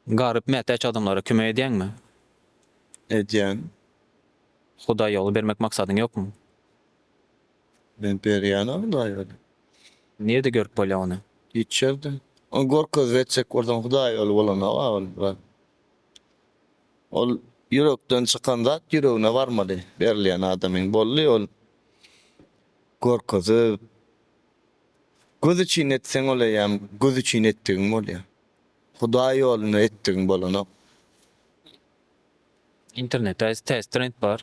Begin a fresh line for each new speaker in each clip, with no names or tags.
Garyp, mätäç adamlara kömek edýäňmi?
Edýän.
Hudaý ýoly bermek maksadyň ýokmy?
Men berýän-ä Hudaý ýoly.
Nirde görüp bolýar ony?
Hiç ýerde. Ony görkezip etjek bolsaň Hudaý ýoly bolanok-a ol zat. Ol ýürekden çykan zat ýüregine barmaly berilýän adamyň. Boldy ol görkezip, göz üçin etseň ol eýýäm göz üçin etdigiň bolýar. Hudaý ýolunda etdigiň bolanok.
Internetde täze trend bar.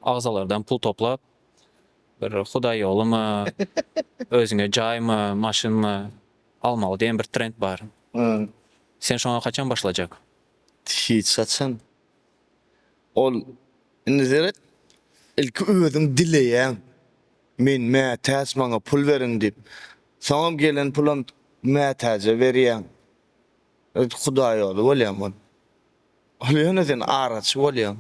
Agzalardan pul toplap, bir Hudaý ýolumy, özüňe jaýmy, maşynmy almaly diýen bir trend bar. Sen şoňa haçan başlajak?
Hiç haçan. Ol, indi seret, ilki özüň dileýäň, men mätäç maňa pul beriň diýip. Soňam gelen pulam mätäje berýäň. Hudaý ýoly bolýaň ol. Ol ýöne sen araçy bolýaň.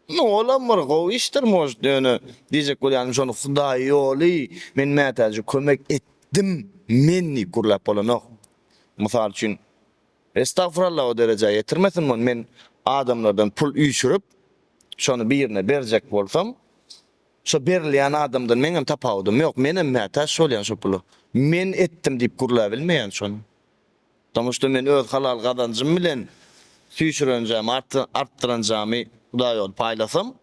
Nu olam bir gowy işdir может ýöne diýjek bolýanym şony Hudaý ýoly men mätäje kömek etdim men diýip gürläp bolanok. Mysal üçin Estagfurallah o derejä ýetirmesin muny men adamlardan pul üýşürip şony birine berjek bolsam şo berilýän adamdan meňem tapawudym ýok menem mätäç bolýan şo pula men etdim diýip gürläbilmeýän şony Потому что men öz halal gazanjym bilen süýşürenjämi artdyranjamy Hudaý ýoly paýlasam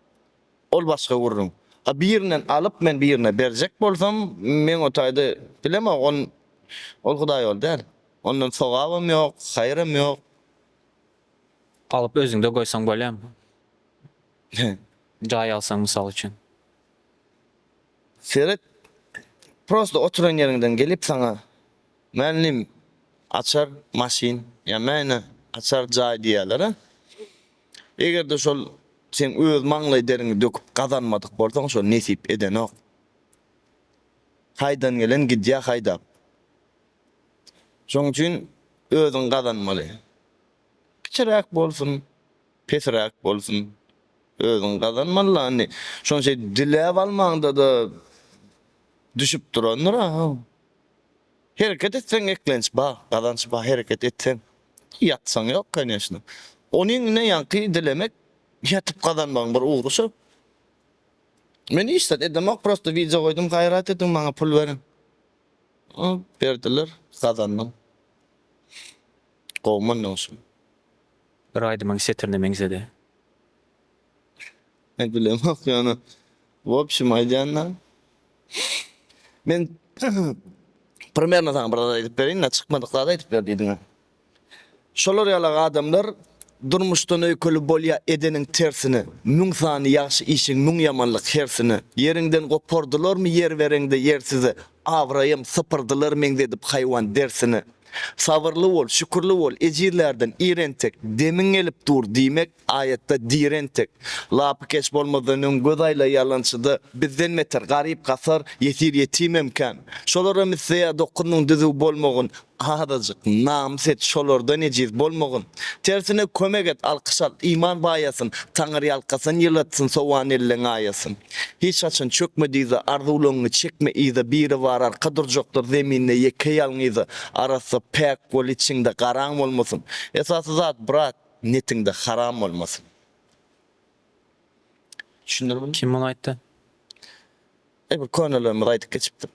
ol başga gürrüň. A birinden alyp men birine berjek bolsam meň o taýda bilemok on ol Hudaý ýoly däl. Ondan sogabam ýok, haýyram ýok.
Alyp özüňde goýsaň bolýamy? Jaý alsaň mysal üçin.
Seret, prosto oturan ýeriňden gelip saňa Mällim açar maşyn ýa mäne açar jaý diýýärler-ä. Eger-de şol seň öz maňlaý deriňi döküp gazanmadyk bolsaň şol nesip edenok. Haýdan gelen gidýär haýdap. Şoň üçin özüň gazanmaly. Kiçiräk bolsun, pesräk bolsun, özüň gazanmaly-la indi. Şony şeýdip diläp almaňda-da düşüp durandyr-a. Hereket etseň eklenç bar, gazanç bar hereket etseň. Ýatsaň ýok koneçno. Onuň ine ýaňky dilemek ýatyp gazanmagyň bir ugry şo. Men hiç zat edemok prosto wideo goýdum gaýrat ediň maňa pul beriň. Berdiler gazandym. Gowy mundan şo.
Bir aýdymyň setirine meňzedi.
Men bilemok ýöne w obşim aýdýan-da. Men primerno saňa bir zat aýdyp bereýin-de, çykmadyk zat aýdyp ber diýdiň-ä. Şolar ýalak adamlar durmuşdan öýkeli bolýa edeniň tersine, müň sany ýagşy işiň müň ýamanlyk hersine. Ýeriňden gopardylarmy ýer bereňde ýersize, abraýam sypyrdylar meňzedip haýwan dersine. Sabyrly bol, şükürli bol, ejizlerden ir entek, demiň gelip dur diýmek, Aýatda diri entek. Lapykeç bolmazdan öň göz aýla ýalançyda, bizden beter garyp-gasar, ýesir-ýetimem kän. Şolaram isleýär dokunyň düzüw bolmagyn, azajyk namys et, şolardan ejiz bolmagyn. Tersine kömek et, alkyş al, iman baýasyn, Taňyrýalkasyn ýylatsyn sowan elleň aýasyn. Hiç haçan çökme dyza, arzuwlaňňy çekme yza, Biribar arka durjakdyr zeminde ýeke ýalňyza. Arassa, päk bol, içiňde garaň bolmasyn. Esasy zat, brat, Netiňde haram bolmasyn. Düşündirdim.
Kim muny aýtdy?
E bir könelerimiz aýdyp geçipdir.